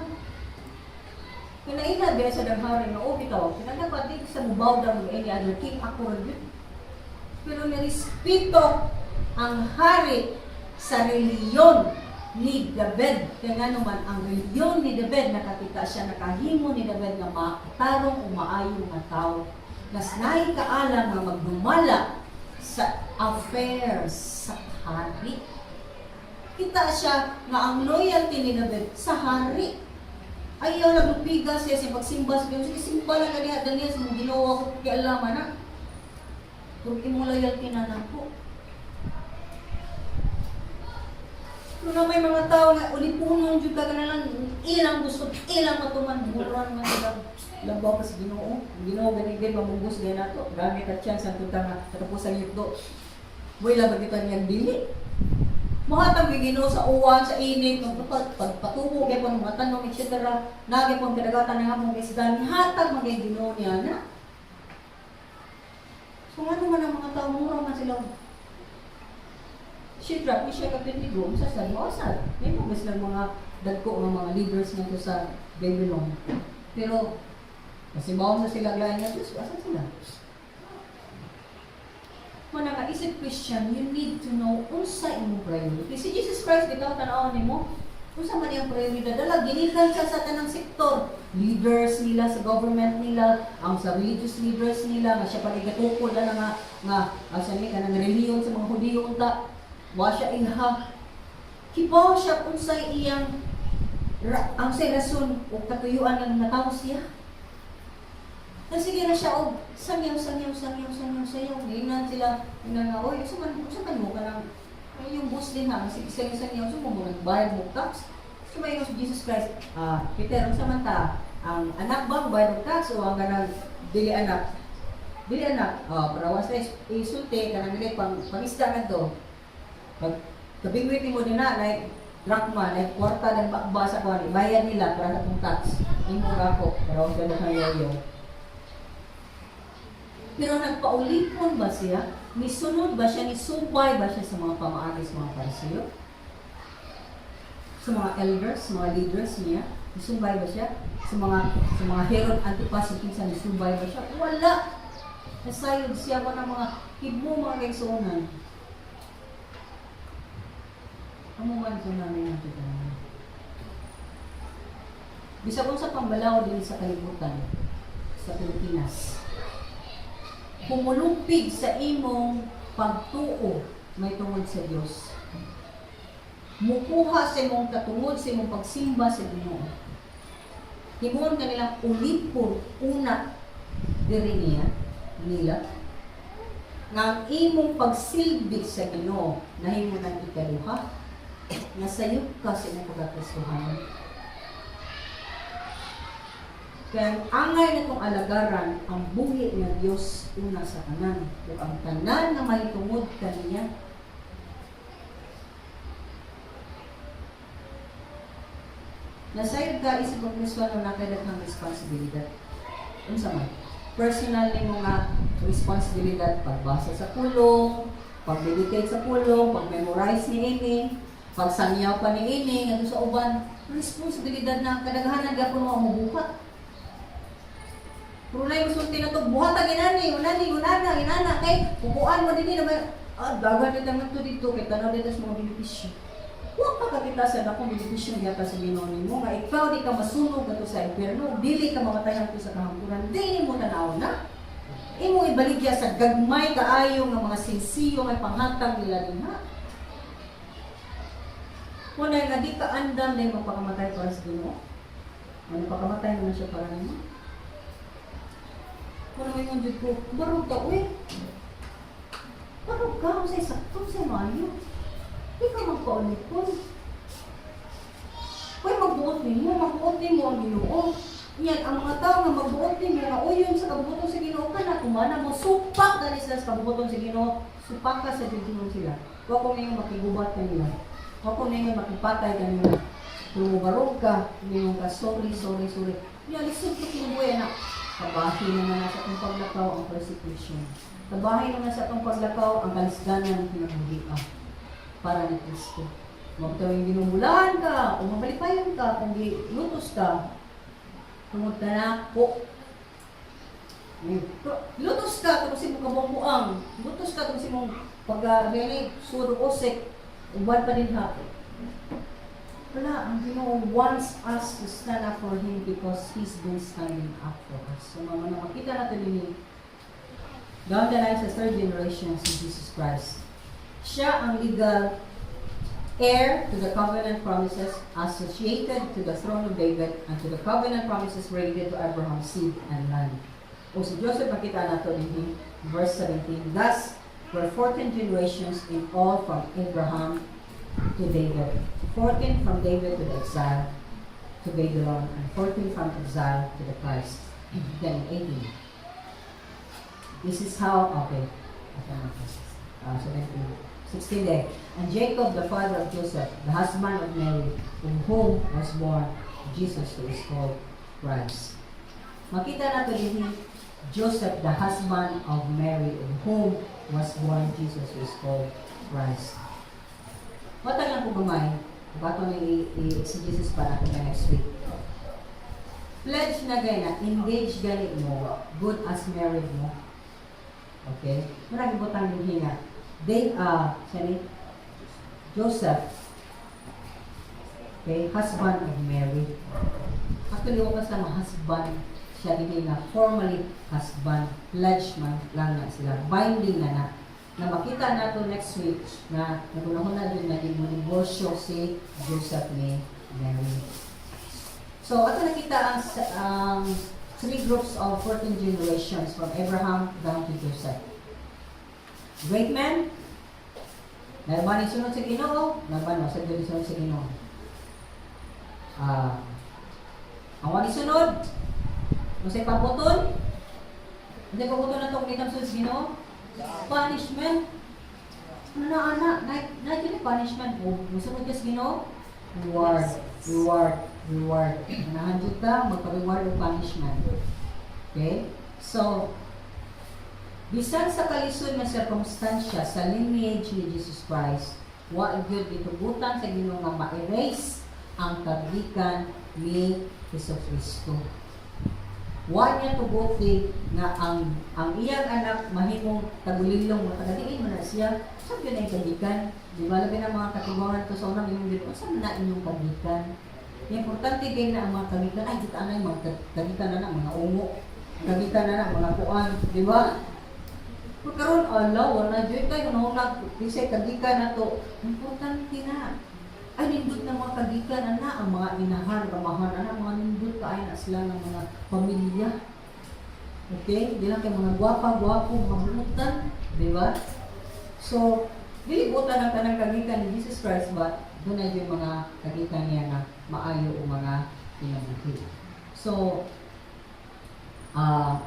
Kinaila biya sa danghari nga, oh, bitaw, kinadapat di sa mubaw down with any other king, ako rin yun. Pero nirespeto ang hari sa reliyon ni David. Kaya nga naman, ang reliyon ni David, nakakita siya, nakahimo ni David nga matarong o maayo nga tao. Nas naay kaalam nga magdumala sa affairs sa hari. Kita siya nga ang loyalty ni David sa hari. Ayaw lang lupiga siya sa pagsimba sa Diyos. Sige, simba lang kaniya, Daniel, sa mong Ginoo ako kialaman na. Kung imong loyalty na nako. Pero na may mga tao nga ulipunon jud ka na lang ilang gusto, ilang matuman, buran man sila labaw pa sa Ginoo. Ginoo gani gay mamugos gay nato. Dami ka chance ang tunta nga katapos ang yugto. Buhay lang kita niyang dili. Muhatag gyud Ginoo sa uwan, sa init, pagpatubo kay pang mga tanong, etc. Nagi pang kadagatan ng among isda, hatag man kay Ginoo niya na. So ano man ang mga tao, mura man sila. Shadrach, Meshach, Abednego, unsa sila moasad? May mga silang mga dagko nga mga leaders ngadto sa Babylon. Pero kasi mao na sila lain nga Diyos, asa sila? Mao nga isip Christian, you need to know unsa imong priority. Si Jesus Christ bitaw, tan-awon nimo, unsa man iyang prioridad? Dala ginikan siya sa tanang sektor. Leaders nila sa government nila, ang sa religious leaders nila nga siya pag-igatukod na nga nga asa ni kanang relihiyon sa mga Hudiyo unta. Wa siya ilha. Kibaw siya unsay iyang ang say rason o katuyuan nga natawo siya. Sige na siya og sangyaw, sangyaw, sangyaw, sangyaw, sayaw. Ngayun sila, ingnan nga, "Oy, unsa man mo kanang ay yung boss din ha, sige sangyaw, sangyaw, so mo nagbayad mo tax?" So may si Jesus Christ, "Ah, Peter, unsa man ta? Ang anak ba mo bayad og tax o ang kanang dili anak?" "Dili anak." "Oh, para wa sa isulti kanang dili pang pangisda ngadto. Pag kabingwit nimo din na like drachma, like kwarta ng bakba sa kuan, bayad nila para sa atong tax." Imo ako, pero sa kang yoyo. Pero nagpaulipon ba siya? Nisunod ba siya? Nisubay ba siya sa mga pamaagi sa mga Pariseo? Sa mga elders, mga leaders niya? Nisubay ba siya? Sa mga Herod Antipas ug kinsa, nisubay ba siya? Wala. Nasayod siya ko ng mga hibmo, mga kaigsuonan. Amo man sa namin ang kita. Bisag unsa pambalaod din sa kalibutan, sa Pilipinas, kumulupig sa imong pagtuo may tungod sa Dios, mukuha sa imong katungod sa imong pagsimba sa Ginoo, himuon kanilang ulipon una diri niya nila nga ang imong pagsilbi sa Ginoo nahimo ng ikaduha, nga sayop ka sa imong pagkakristohanon. Kaya ang angay na itong alagaran, ang buhi nga Dios una sa tanan, ug ang tanan nga mahitungod kaniya. Nasayod ka isip ang Kristiyano na kay daghang responsibilidad. Unsa man? Personal nimo nga responsibilidad, pagbasa sa pulong, pag-dedicate sa pulong, pag-memorize niini, pagsangyaw pa niini ngadto sa uban, responsibilidad na kadaghanan gyapon mo mobuhat. Pero na yung sulti na to, buhat ang inani, unani, unana, inana, kay kukuan mo dinhi naman, ah, daghan nito naman to dito, kay tanaw dito sa mga benepisyo. Wa pa kakita sa dakong benepisyo niya sa Ginoo nimo nga ikaw di ka masunog kadto sa impyerno, dili ka mamatay hangtod sa kahangturan, dili mo tanaw na. Imo ibaligya sa gagmay kaayo nga mga sinsiyo nga panghatag nila dinha. Kunay nga di ka andam na magpakamatay para sa Ginoo. Ano, pakamatay mo na siya para nimo. Kung may jud ko, barog ka, uy. Barog ka, unsay sakto, unsay maayo. Di ka magpaulipon. Uy, magbuot nimo ang Ginoo. Yan, ang mga tao nga magbuot nimo nga uyon sa kabuoton sa Ginoo ka na kumana mo supak gani sila sa kabuoton sa Ginoo, supak ka sa Ginoo sila. Wa ko ngayon makigubat kanila. Wa ko ngayon makipatay kanila. Kung mubarog ka, ngayon ka, "Sorry, sorry, sorry." Yan, lisod ko kinabuhi na. Kabahin naman na sa atong paglakaw ang persecution. Kabahin naman sa atong paglakaw ang kalisdanan ng kinabuhi para ni Kristo. Huwag tawing ginumulahan ka, o mabalipayon ka, kung gilutos ka, tungod ka na po. Lutos ka, tungod sa imong kabungbuang. Lutos ka, tungod sa imong pag, suro osek, uban pa din ha. Wala, ang Ginoo wants us to stand up for Him because He's been standing up for us. So, mga na makita natin ini, down the line sa third generation si Jesus Christ. Siya ang legal heir to the covenant promises associated to the throne of David and to the covenant promises related to Abraham's seed and land. O si Joseph, makita nato din verse 17. Thus were 14 generations in all from Abraham to David, 14 from David to the exile to Babylon, and 14 from exile to the Christ. Then 18. This is how, okay. 17. 16 there. And Jacob, the father of Joseph, the husband of Mary, in whom was born Jesus, who is called Christ. Makita nato din Joseph, the husband of Mary, in whom was born Jesus, who is called Christ. Watag lang ko gamay, bato ni i-exegesis pa natin na next week. Pledge na gay na, engage gani mo, good as married mo. Okay? Marami butang din nga. They, sani? Joseph, okay, husband of Mary. Actually, wala sa mga husband siya din nga formally husband, pledge man lang na sila, binding na na na makita nato next week na nagunahon na din na diborsyo si Joseph ni Mary. So, ato nakita ang three groups of 14 generations from Abraham down to Joseph. Great man, naa ba ni sunod sa Ginoo, naa ba no, sa Diyos sunod sa Ginoo. Ah, ang wali sunod, unsay pabuton? Unsay pabuton na itong sunod sa Ginoo? Punishment. Ano na, ana, na, na, na punishment mo. Musunod ka sa Ginoo? Reward, reward, reward. Ganahan jud ta magpa-reward o punishment. Okay? So, bisan sa kalisod nga sirkumstansya sa lineage ni Jesus Christ, wa gyud gitugutan sa Ginoo nga ma-erase ang kagikan ni Hesus Kristo. Wa niya tuguti nga ang iyang anak mahimong tagulilong mo, tagadiin man na siya. Sa gyud ang kagikan? Di ba labi na mga katiguangan to sa unang imong Ginoo, unsa man na inyong kagikan? Importante kay na ang mga kagikan, ay kita anay mga kagikan na na mga ungo, kagikan na na mga kuan, di ba? Pero karon ala, wala jud kay hunahuna bisay kagikan na to, importante na. Ay, nindot na mga kagikan ana, ang mga inahan, ramahan ana, mga nindot kaay na sila ng mga pamilya. Okay? Di lang kay mga gwapa, gwapo, mga buutan, di ba? So, dili buutan ang tanang kagikan ni Jesus Christ, but duna yung mga kagikan niya na maayo o mga kinabuhi. So,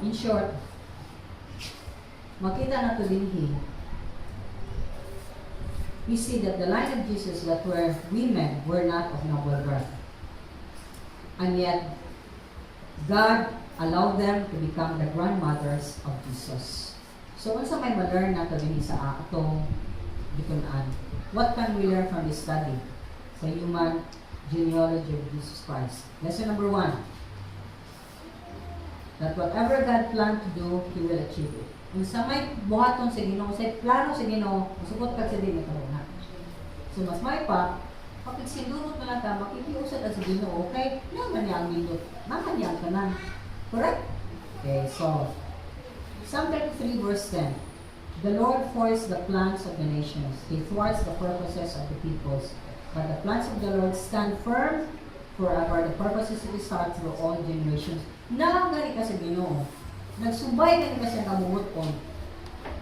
in short, makita nato dinhi, we see that the line of Jesus that were women were not of noble birth. And yet, God allowed them to become the grandmothers of Jesus. So, unsa may ma-learn nato dinhi sa atong gitun-an? What can we learn from this study sa human genealogy of Jesus Christ? Lesson number one: that whatever God planned to do, He will achieve it. Unsa may buhaton sa Ginoo, sa plano sa Ginoo, musugot ka sa di na. So mas may pa, makigsindurot na lang ka, makikiusad ka sa Ginoo, okay? Naman niya ang nindot, naman niya ang tanan. Correct? Okay, so, Psalm 33 verse 10. "The Lord foils the plans of the nations. He thwarts the purposes of the peoples. But the plans of the Lord stand firm forever, the purposes of His heart through all generations." Naa gani ka sa Ginoo. Nagsubay gani ka sa kabubut-on.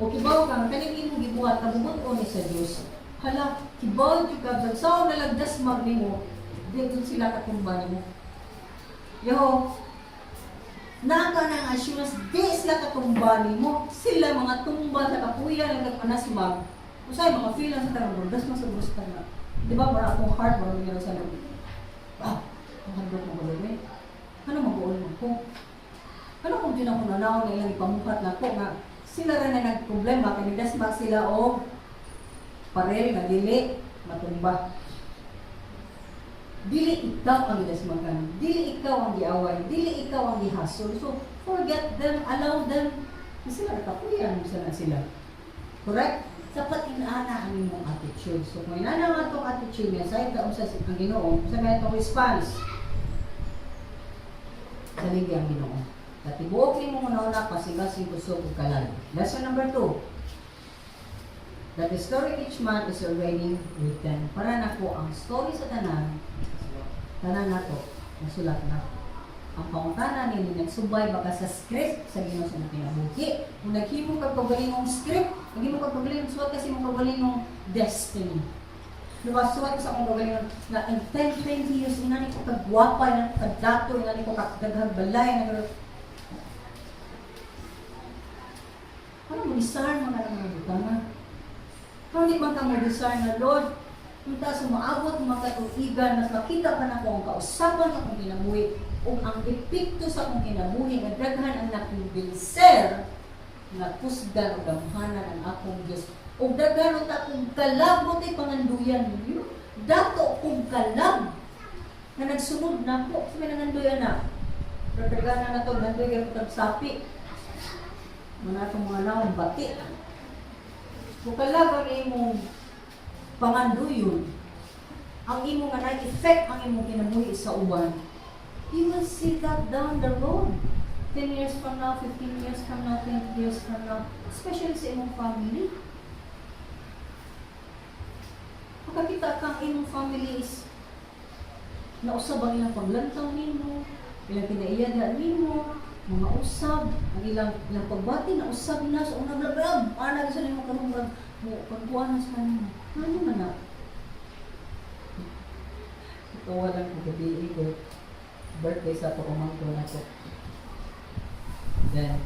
O kibaw ka, nga kaning imong gibuhat, kabubut-on ni sa Dios. Hala, kibaw jud ka, sa nalagdas mag nimo, di jud sila katumba nimo. Yo, naa ka ng assurance, di sila katumba nimo. Sila mga tumba sa kapuya lang nagpanasmag. Usay mga feel lang sa tanong, das mas gusto na. Di ba, para akong heart, mara nga sa loob. Ah, ang handok mo ko eh. Ano mag-uol mo ko? Ano kung dyan ako nanaw na ilang ipamukat na ko nga sila ra na nagproblema kay nagdasmag sila og parel nga dili matumba. Dili ikaw ang gidasmagan, dili ikaw ang giaway, dili ikaw ang gihasol. So, forget them, allow them. Kasi sila nakapuyan sa na sila. Correct? Dapat inana ang imong attitude. So, kung inana ang atong attitude niya, sa ita unsa ang Ginoo, sa may atong response, saligi ang Ginoo. Sa tibuok nimo una-una, pasig-asig, kusog ug kalag. Lesson number two: that the story of each man is already written. Para nako ang story sa tanan, tanan nato, nasulat na. Ang pangutana nini, nagsubay ba ka sa script sa Ginoo sa imong kinabuhi? Kung naghimo kag kaugalingong script, naghimo kag kaugalingong suwat kasi imong kaugalingong destiny. Diba, suwat ko sa akong kaugalingon na in 10, 20 years, inani ko kagwapa, inani ko kadato, inani ko kadaghang balay, inani ko. Ano mo discern mga nang mga butanga? Kung di man ka mo discern na, "Lord, kung ta sumaabot mga katuigan, mas makita pa na ko ang kausaban sa akong kinabuhi ug ang epekto sa akong kinabuhi nga daghan ang nakumbinser nga kusgan o gamhanan ang akong Dios ug daghan unta akong kalabot ay panganduyan ninyo dato kong kalab nga nagsunod nako sa may nanganduyan na." Pero na na to, nanduy ko tag sapi. Mga atong mga naong bati. Kung kalag ang imong panganduyon, ang imong nga na-effect ang imong kinabuhi sa uban, you will see that down the road. 10 years from now, 15 years from now, 20 years from now, especially sa imong family. Makakita kang imong family is nausab ang ilang paglantaw nimo, ilang kinaiyaga nimo, mga usab, ang ilang pagbati na usab na sa una bla bla, ana sa nimo karon murag mo pagkuan na sa nimo. Ano man na? Ito walang gabi ko birthday sa ako pamangko na ko. Then,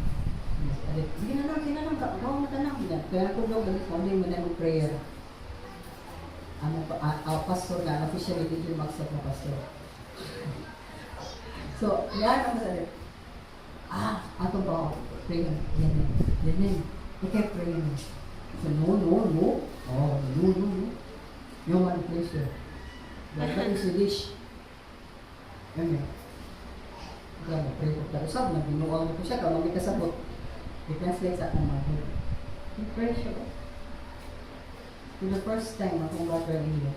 sige na lang, sige na lang, kagawa mo tanang. Kaya ako daw, ganit ko, hindi mo na mag-prayer. Among pastor nga officially did you accept na pastor. So, yan ang sabi. Ato ba, pray yan, yan, yan, yan. Okay, pray yan. So, no, no, no. Oh, no, no, no. You want to pray, sir. That is Swedish. Yan yan. Kaya mo, pray ko tayo. Usab, nagbinuang ko siya, kung may kasabot. I-translate sa akong mother. I-pray siya. For the first time, akong brother-in-law,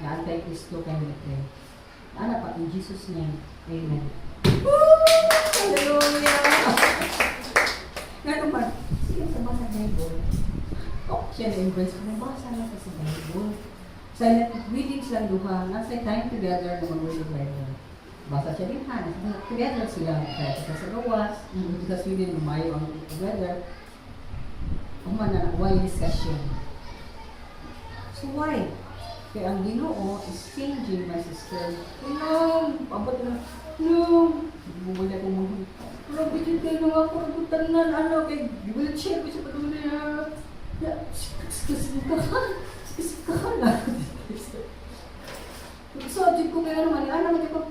na anti-Kristo kayo ni pray. Ana pa, in Jesus' name, Amen. Woo! Hallelujah! Nga naman, sige sa basa Bible. Oh, siya na-embrace ko, mabasa na sa Bible. Silent readings lang duha, nasa time together na mag-read ng Bible. Basa siya din ha, together sila. Kaya sa gawas, sa Sweden, mayo ang together. Human na, why discussion? So why? Kaya ang Ginoo is changing my sister. No, abot na. No, bumuli ko mo. Grabe jud kayo nga ako ang tanan ano kay wheelchair ko sa padulong na. Kasi ka kasi ka na. So, jud ko kaya naman, ano man ko.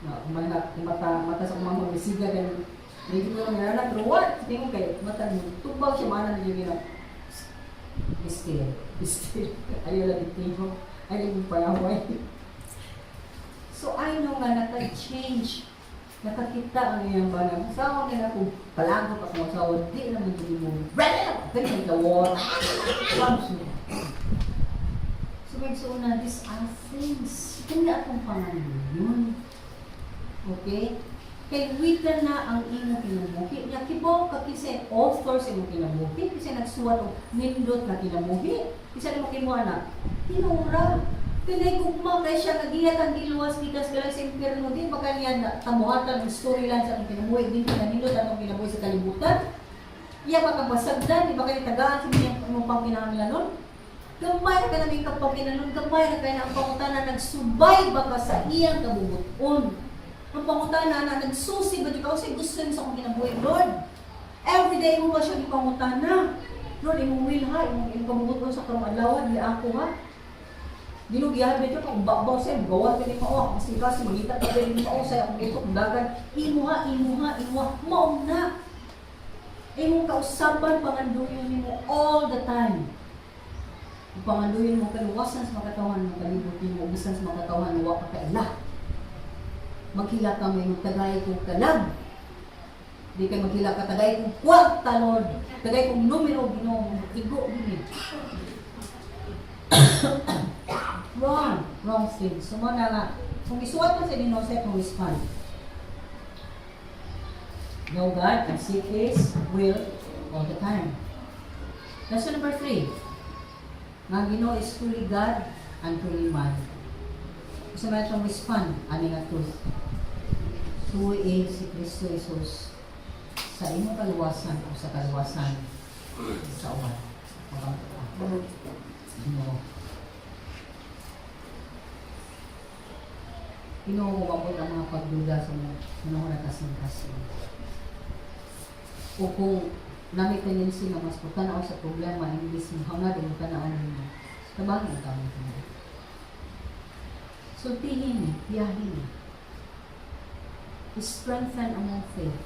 Na, kumana, mata, mata sa kumama, bisiga, ganun. Hindi ko lang nga pero what? Tingin kay mata mo, tubag siya, mana na yun. Be still, be still. Ayaw lang itiho. Ayaw lang payaway. So I know nga naka-change. Nakakita ang iyang bana. Asawa nila kung palagot ako asawa, di naman din mo. Pero may gawon. So magsuuna, these are things. Kanya akong pangalan. Okay? Kay written na ang imong kinabuhi. Nya kibaw ka kasi author sa imong kinabuhi, kasi nagsuwat og nindot na kinabuhi. Bisa nimo kimuha na. Tinuura. Kay gugma kay siya nga giya kang giluwas gikas galang sa impyerno, di ba kaniya na tamuhatan ang storyline sa atong kinabuhi, di na nindot atong kinabuhi sa kalibutan. Iya ba kang basagdan, di ba kay tagaan sa imong pangkinahanglanon? Gamay ra ka namin kapangkinahanglanon, gamay ra kay na ang pangutana, nagsubay ba ka sa iyang kabubuton? Ang pangutana na nagsusi ba di ka sa gusto mo sa akong kinabuhi, Lord? Every day mo ba siya gipangutana? Lord, imong will ha, imong kabubuton sa karong adlaw, di ako ha. Ginugiyahan ba ito kung babaw siya, gawa ka ni mao, kasi kasi mangita ka din mao sa akong ito dagan, imo ha, imo ha, imo ha, mao na. Imong kausaban, panganduyon nimo all the time. Panganduyon mo kaluwasan sa makatawhan mo kalibot nimo, bisan sa makatawhan wa ka kaila. Maghila ka may tagay kong kalag. Di kay maghila ka tagay kong kwarta, Lord. Tagay kong numero, Ginoo, igo gini. Wrong, wrong thing. So mo na nga, kung isuwat mo sa Ginoo sa itong respond. Know God and seek His will all the time. Lesson number 3. Nga Ginoo is truly God and truly man. Gusto mo itong respond ani nga truth. Suwi si Kristo Jesus sa imong kaluwasan o sa kaluwasan sa uban. Ginoo. Ginoo, mabot ang mga pagduda sa mga panahon na kasing-kasing. O kung nami tendency nga mas tanaw sa problema imbis mo hangad mo tanaw nimo. Tabangin ang kamo Ginoo. Sultihin ni, biyahin ni. Strengthen among faith.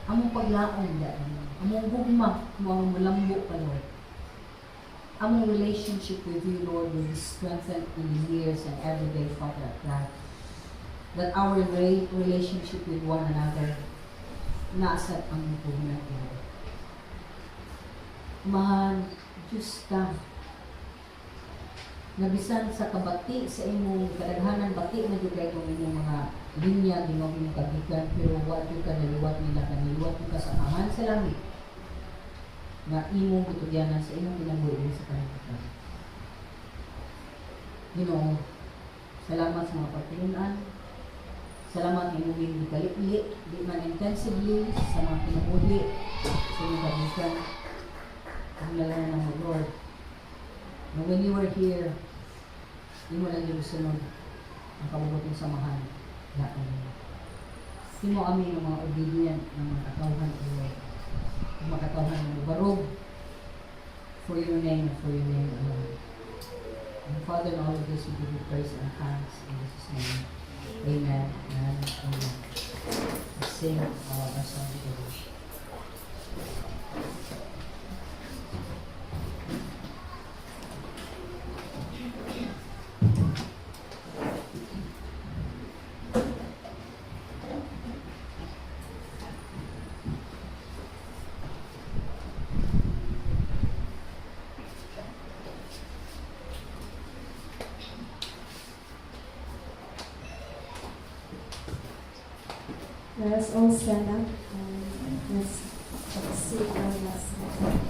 Among paglaom daan. Among gugma mo ang mulambo pa, Lord. Among relationship with you, Lord, will be strengthened in the years and every day, Father God. That our relationship with one another nasa ang puhunan, Lord. Amahan, Diyos ka. Nabisan sa kabati sa imong kadaghanan, bati na jud kay itong imong mga linya Ginoo, imong kagikan, pero wa jud ka naliwat nila, kaniliwat ka sa Amahan sa langit nga imong gitugyanan sa imong kinabuhi sa kalibutan. Ginoo, salamat sa mga pagtulunan. Salamat nga imong gikalipli, di man intensively sa mga kinabuhi sa imong kagikan. Ang lalo na mo, Lord. Na when you were here, imo lang yung sunod ang kabubutong samahan lahat mo. Himo kami ng mga obedient ng mga katawhan, O Lord. Ang mga katawhan ng barog for your name and for your name alone. Father, in all of this, we give you praise and thanks in Jesus' name. Amen and amen. Let's sing our song together. Let us all stand up and let's sing our last song.